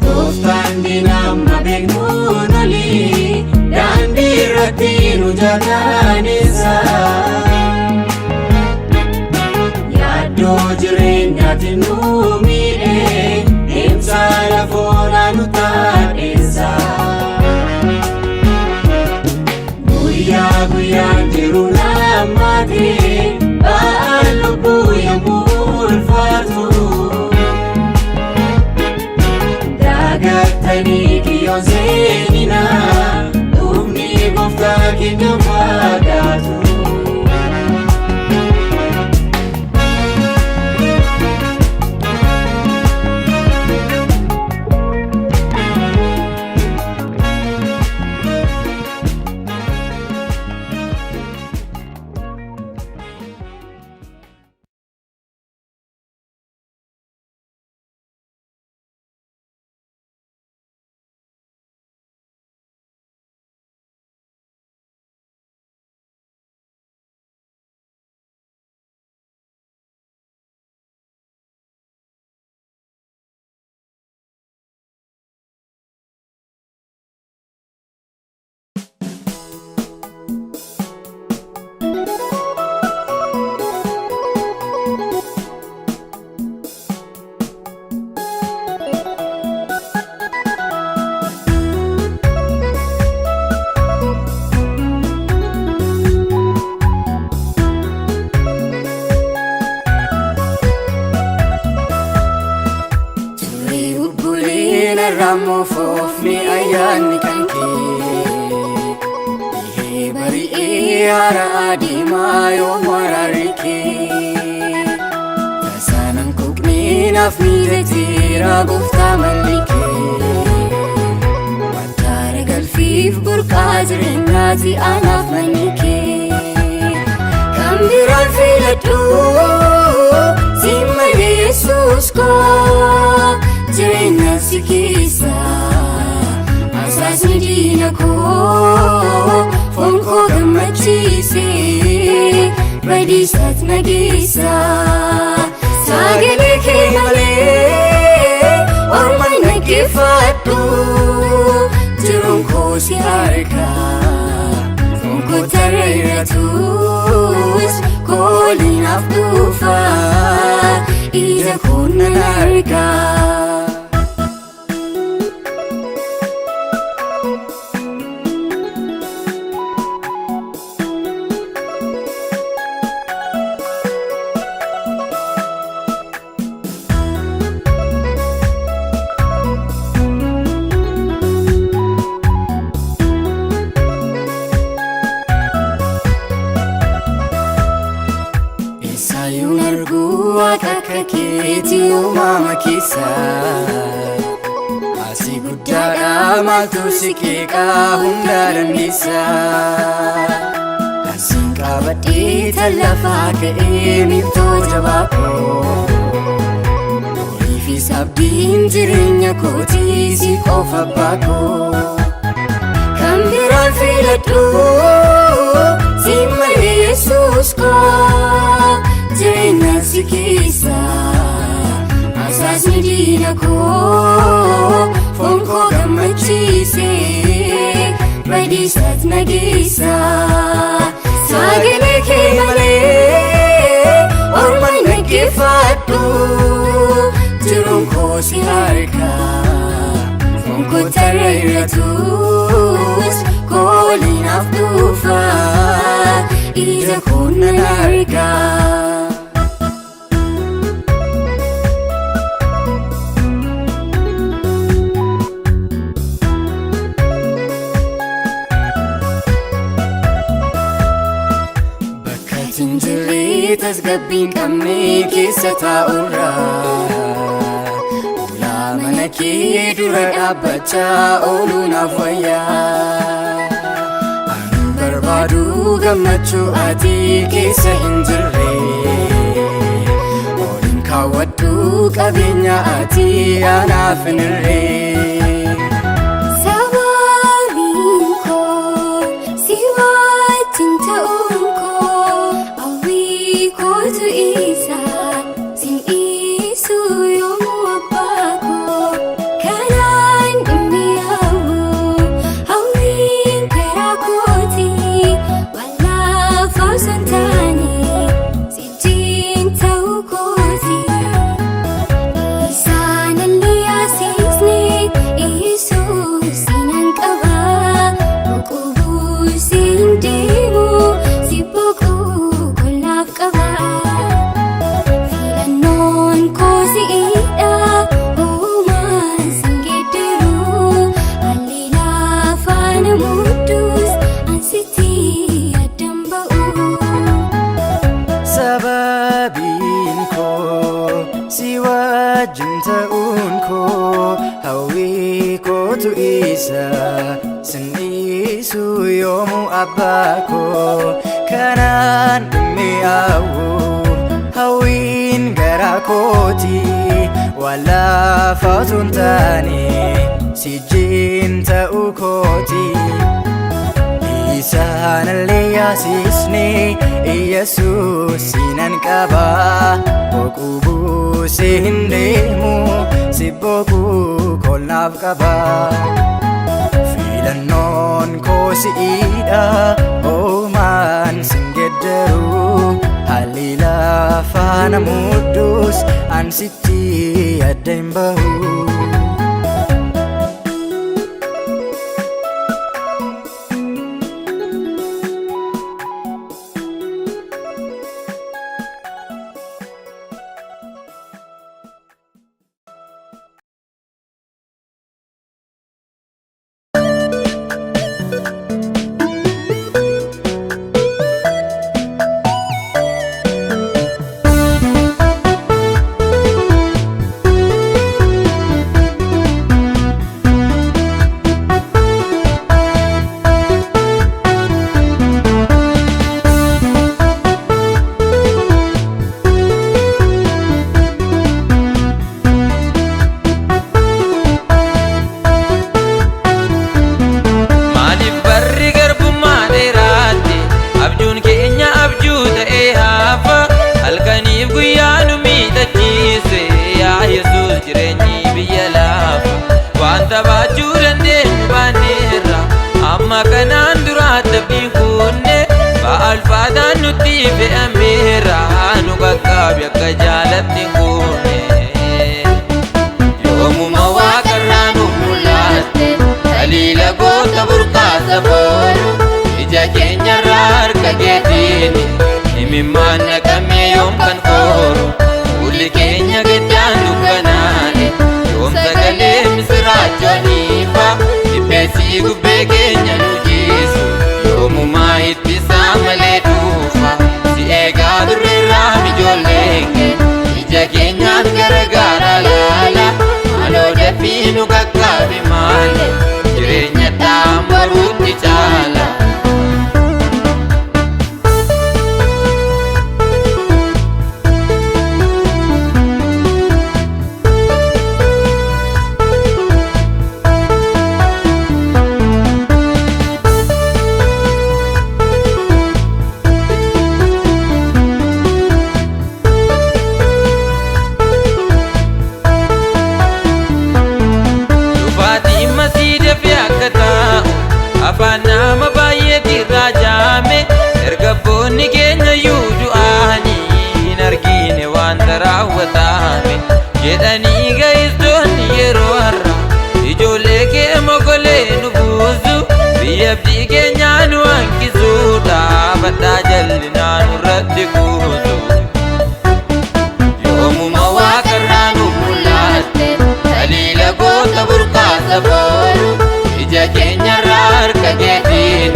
Tooftaan diinaa amma beeknuun olii daandii irratti nu jaataanessa. jireenyaati nu miidhee deemsa lafoonaa nu taadheessa. Guyyaa guyyaan jiru nammaati ba'aan lubbuu yommuu ulfaatu. Daagattanii kiyyoon seeninaa dhufni gooftaa keenya fagaatu. Turii bubbuleen irraa foofni ayyaanni kan kee. Dhihee bari'ee hara adeemaa yoom waraarri kee. Tasaanaan kooknee naaf mijateera gooftaa malli kee. Wattaara galfiif burqaa jireenyaati anaaf manni kee. Kan biraan filadhu si malee Yesuus koo jireenya si keessa asaasni diina koo foon koo gammachiise badiisaat na geessa sagalee kee malee orma hin dhaggeeffadhu jiruun koo si harka. Konkotarra irratus koolinaaf dhufa ija koo nan argaa. Isaayyuun arguu waaqa akka keetii uumama keessa. Asii guddaadha maaltu si qeeqaa hunda dandeessa. Asiin qabadhee tallafaa ka'ee miiltoo jabaa koo. Horiifis abdiin jireenya kootii si qofa abbaa koo. Kan biraan filadhu si malee Yesuus koo jireenya si keessa asaasni diina koo foon koo gammachiise badiisaat na geessa sagalee kee malee orma hin dhaggeeffadhu jiruun koo si harka. Konkotarra irratus koolinaaf dhufa ija koo nan argaa. Bakka ati hin jirre tasgabbii hin qabne keessa taa'urra. Ulaa mana kee dura dhaabbachaa ooluu naaf wayyaa. Ani barbaadu gammachuu ati keessa hin jirre. Oliin kaawwadhu qabeenya ati anaaf hin hirre. Sababiin koo si wajjin ta'uun koo hawwii kootu isa sin dhiisu yoomuu abbaa koo kanaan dhimmi hawwu hawwiin karaa kooti waan lafa osoo hin taane si wajjin ta'uu kooti. si'idha Uumaan sin geeddaruu Haalli lafaa na mudduus Ansitti addan ba'u. Sababiin koo si wajjin ta'uun koo hawwii kootu isa sin dhiisu yoomuu abbaa koo kanaan mi'aawu hawwiin garaa kooti waan lafaa utuu hin taane si wajjin ta'uu kooti. Isaanillee yaasisne Iyesuus sinan qaba boquu buusee hin deemu si boquu kolnaaf qaba. Filannoon koo si'idha hoomaan sin geeddaru haalli lafaa na muddus an sitti adda hin bahu. Maaliif barri garbummaa dheeraatti abjuun keenya abjuu ta'ee hafa halkaniif guyyaa nu miidhachiise yaa Yesuus jireenyi biyya lafa wanta baachuu dandeenyu baanneerra amma kanaan dura dabbiin kunne ba'aa ulfaataan nutti fe'ameera nu qaqqaabi akka jaalatti hin kuune. Yoomuma waaqarraa nu mul'atte taliila goota burqaasa boonu ija keenyarraa harka keetiin imimmaan naqamee yoom kan kooru fuulli keenya gaddaan dukkanaa'e yoom sagalee misiraachooniifa dhibbeessii gubbee keenya nu jiisu yoomumaa ittisaa malee dhuufa si eegaa turreerraa ijoolleen kee ija keenyaan gara gaara laala maaloo dafii nu qaqqaabi maale jireenya dhaan baruutti caala. Dhufaatiin masii dafee akka taa'u afaan nama baay'eetu irraa jaame ergabboonni keenya iyyuu du'aanii hin argine wanta raawwatame jedhanii ga'istoonni yeroo har'a ijoollee kee mogolee nu buusu biyya abdii keenyaa nu hanqisuudha badhaa jallinaa nurratti kuusu. Yoomuma waaqarraa nu mul'atte taliila goota burqaasa boonu ija keenyarraa harka keetiin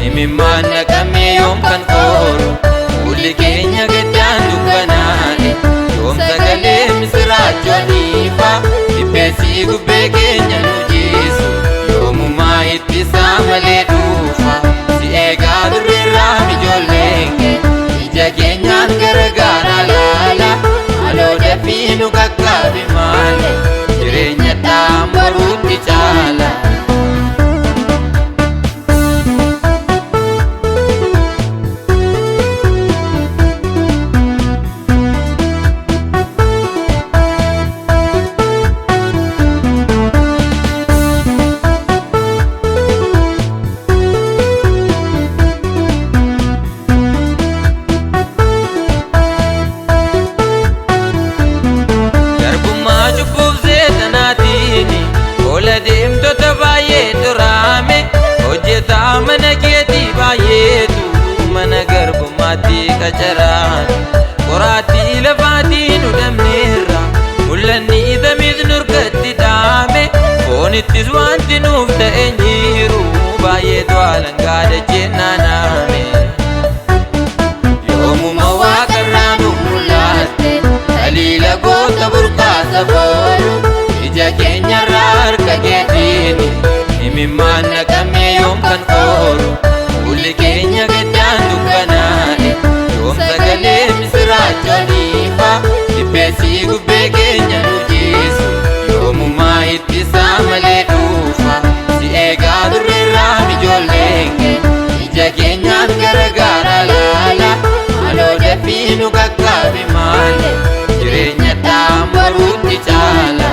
imimmaan naqamee yoom kan kooru fuulli keenya gaddaan dukkanaa'e yoom sagalee misiraachooniifa dhibbeessii gubbee keenya nu jiisu yoomumaa ittisaa malee dhuufa si eegaa turreerraa ijoolleen kee ija keenyaan gara gaara laala maaloo dafii nu qaqqaabi maale jireenya dhaan baruutti caala. Garbummaa cubbuuf seexanaatiin ola deemtota baay'ee duraame hojjetaa mana keetii baay'eetu mana garbummaatti qacaraan qoraattii lafaatii nu dhabneerra Yoonittis wanti nuuf ta'e hin jiru baay'eetu alangaa dachee naanna'ame. Yoomuma waaqarraa nu mul'atte taliila goota burqaasa boolu ija keenyarraa harka keetiin imimmaan naqamee yoom kan oolu fuulli keenya gaddaan dukkanaa'e yoom sagalee misiraachooniifa dhibbeessii gubbee keenya nu jiisu yoomumaa ittisaa malee dhuufa si eegaa turreerraa ijoolleen kee ija keenyaan gara gaara laala maaloo dafii nu qaqqabi maale jireenya dhaan baruutti caala.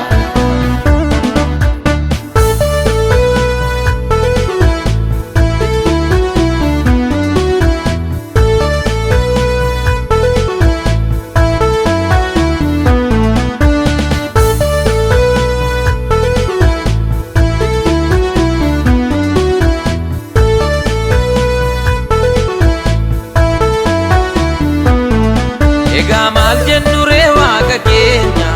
Egaa maal jennu ree waaqa keenya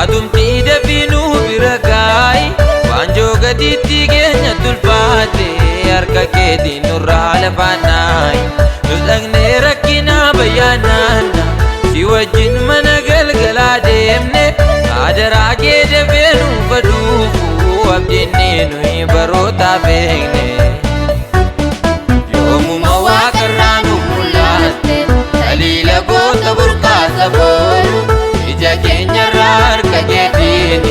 atumtii dafii nuu bira gaayi waanjoo gadiitti keenya tulfaate harka keetiin nurraa lafaanaayi nu dhaqnee rakkinaa bayyaanaanna si wajjin mana galgalaa deemne adaraa kee dafee nuuf dhufu abdiinni nuyi barootaa beekne. Yoomuma waaqarraa nu mul'atte taliila goota burqaasa boolu ija keenyarraa harka keetiin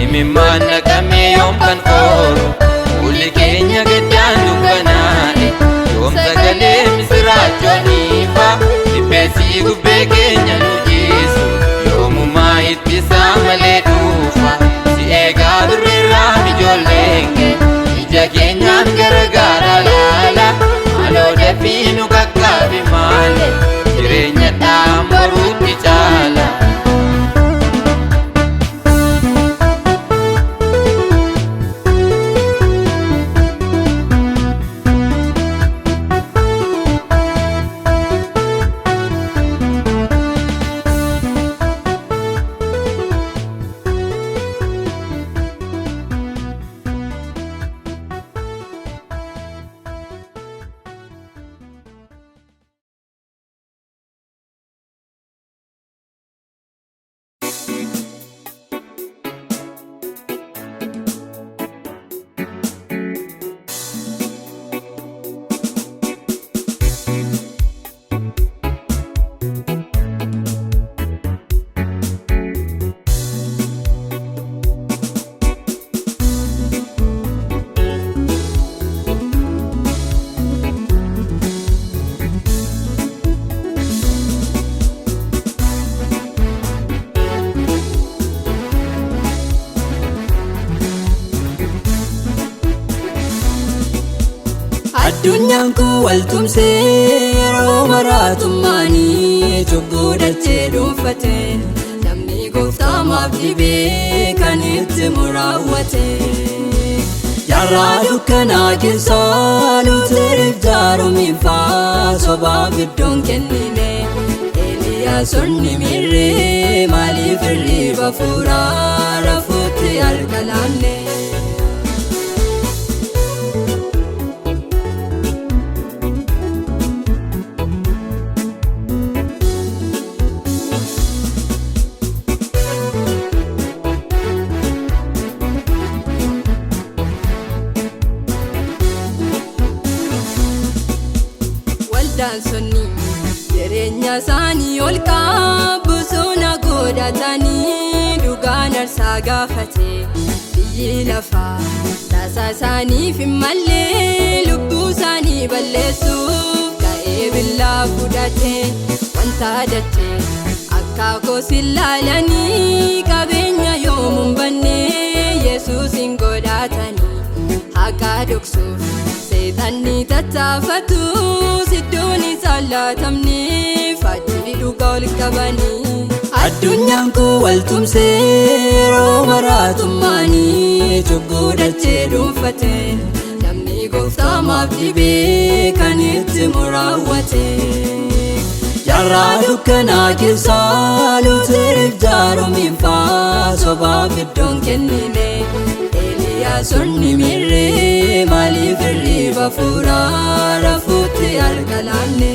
imimmaan naqamee yoom kan oolu fuulli keenya gaddaan dukkanaa'e yoom sagalee misiraachooniifa dhibbeessii gubbee keenya nu jiisu yoomumaa ittisaa malee dhuufa si eegaa turreerraa ijoolleen kee ija keenyaan gara gaara laala maaloo dafii nu qaqqabi maale jireenya dhaan baruutti caala. Addunyaan kun wal tumsee yeroo maraatummaanii cubbuu dachee dhuunfate namni gooftaa maaf dhibee kan itti muraawwate. Jaarraa dukkanaa keessaa Luuteriif jaarumiifaa sobaaf iddoon kennine Eeliyaasonni mirree maaliif hirriba fuuraa rafuutti harka laanne. Waldaan sonni jireenya isaanii ol bosona godhatanii dhugaan aarsaa gaafate biyyi lafaa taasaa isaaniif hin malle lubbuu isaanii balleessuuf ka'ee billaa fudhate wanta dachee akkaakoo ilaalanii qabeenya yoomuun banne Yesuus hin godhatanii haqa dhoksuuf seexanni tattaafatu iddoon isaan laatamne faajjii dhugaa ol qabanii. Addunyaan kun wal tumsee yeroo maraatummaanii cubbuu dachee dhuunfate namni gooftaa maaf dhibee kan itti muraawwate. Jaarraa dukkanaa keessaa Luuteriif jaarumiifaa sobaaf iddoon kennine Eeliyaas Eeliyaasonni mirree maaliif hirriba fuuraa rafuutti harka laanne?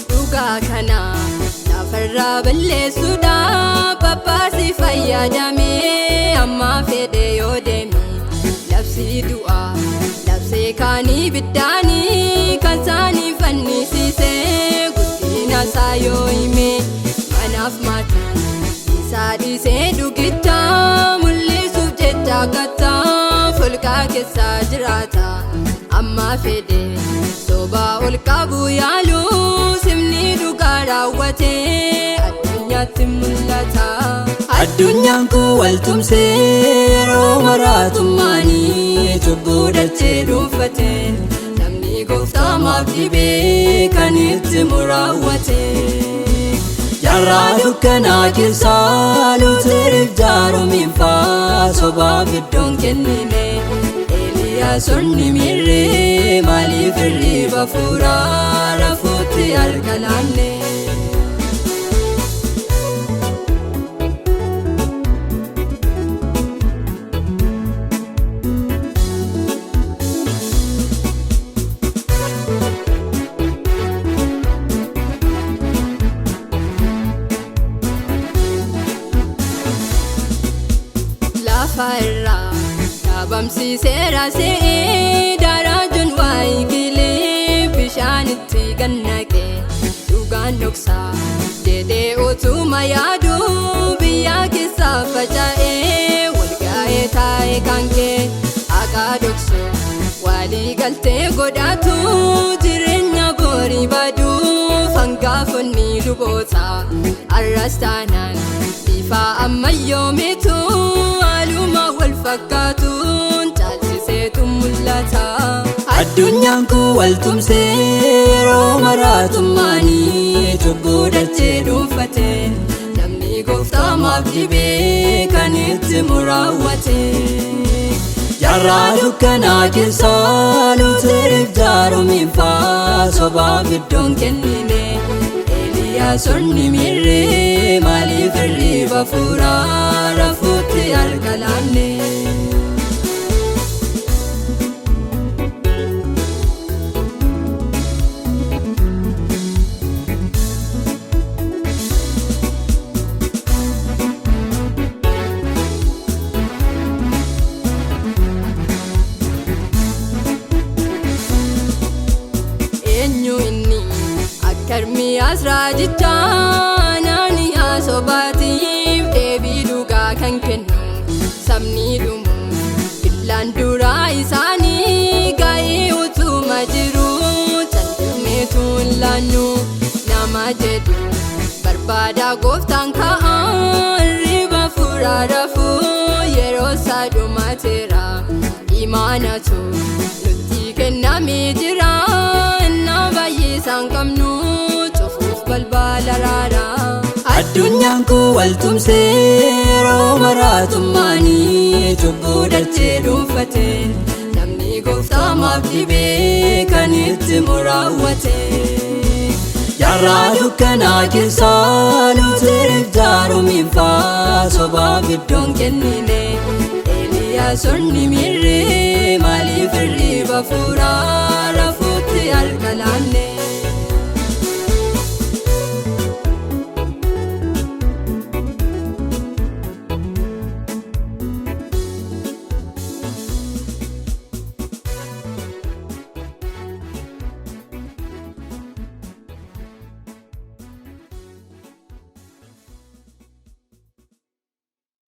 Dhugaa kana lafarraa balleessuudhaaf Paappaasii fayyadamee amma fedhe yoo deeme labsii du'aa labsee kaanii biddaanii kan isaanii fannisiisee guddina isaa yoo hime manaaf maatii isaa dhiisee dhugicha mul'isuuf jecha kattaa folqaa keessa jiraata amma fedhe sobaa ol qabu yaalu simni dhugaa raawwatee addunyaatti mul'ata. Addunyaan kun wal tumsee yeroo maraatummaanii cubbuu dachee dhuunfate namni gooftaa maaf dhibee kan itti muraawwate. Jaarraa dukkanaa keessaa Luuteriif jaarumiinfaa sobaaf iddoon kennine. Eeliyaasonni mirree maaliif hirriba fuuraa rafuutti harka laanne? Lafa irraa dhaabamsiiseera se'ee daraajuun waayikilee bishaanitti gannaqe dhugaan dhoksaa jedhee utuma yaadu biyya keessa faca'ee walgaa'ee taa'ee kaankee haqaa dhoksu walii galtee godhatu jireenya borii baduuf hangafoonni luboota arras taanaan bifa ammayyoomitu haaluma wal fakkaatuun caalchiseetu mul'ata. Addunyaan kun wal tumsee yeroo maraatummaanii cubbuu dachee dhuunfate namni gooftaa maaf dhibee kan itti muraawwate. Jaarraa dukkanaa keessaa Luuteriif jaarumiinfaa sobaaf iddoon kennine. Eeliyaasonni mirree maaliif hirriba fuuraa rafuutti harka laanne? Eenyu inni akka Ermiyaas raajichaa Anaaniyaa sobaatiif deebii dhugaa kan kennu sabni dhumu billaan duraa isaanii ga'ee utuma jiru calqifneetu hin laannu nama jedhu barbaada gooftaan ka'aa hirriba fuuraa rafuu yeroo isaa dhumateera imaanatu nutti kennamee jira innaa baay'isaan qabnu cufuuf balbala raara. Addunyaan kun wal tumsee yeroo maraatummaanii cubbuu dachee dhuunfate namni gooftaa maaf dhibee kan itti muraawwate. Jaarraa dukkanaa keessaa Luuteriif jaarumiinfaa sobaaf iddoon kennine. Eeliyaasonni mirree maaliif hirriba fuuraa rafuutti harka laanne?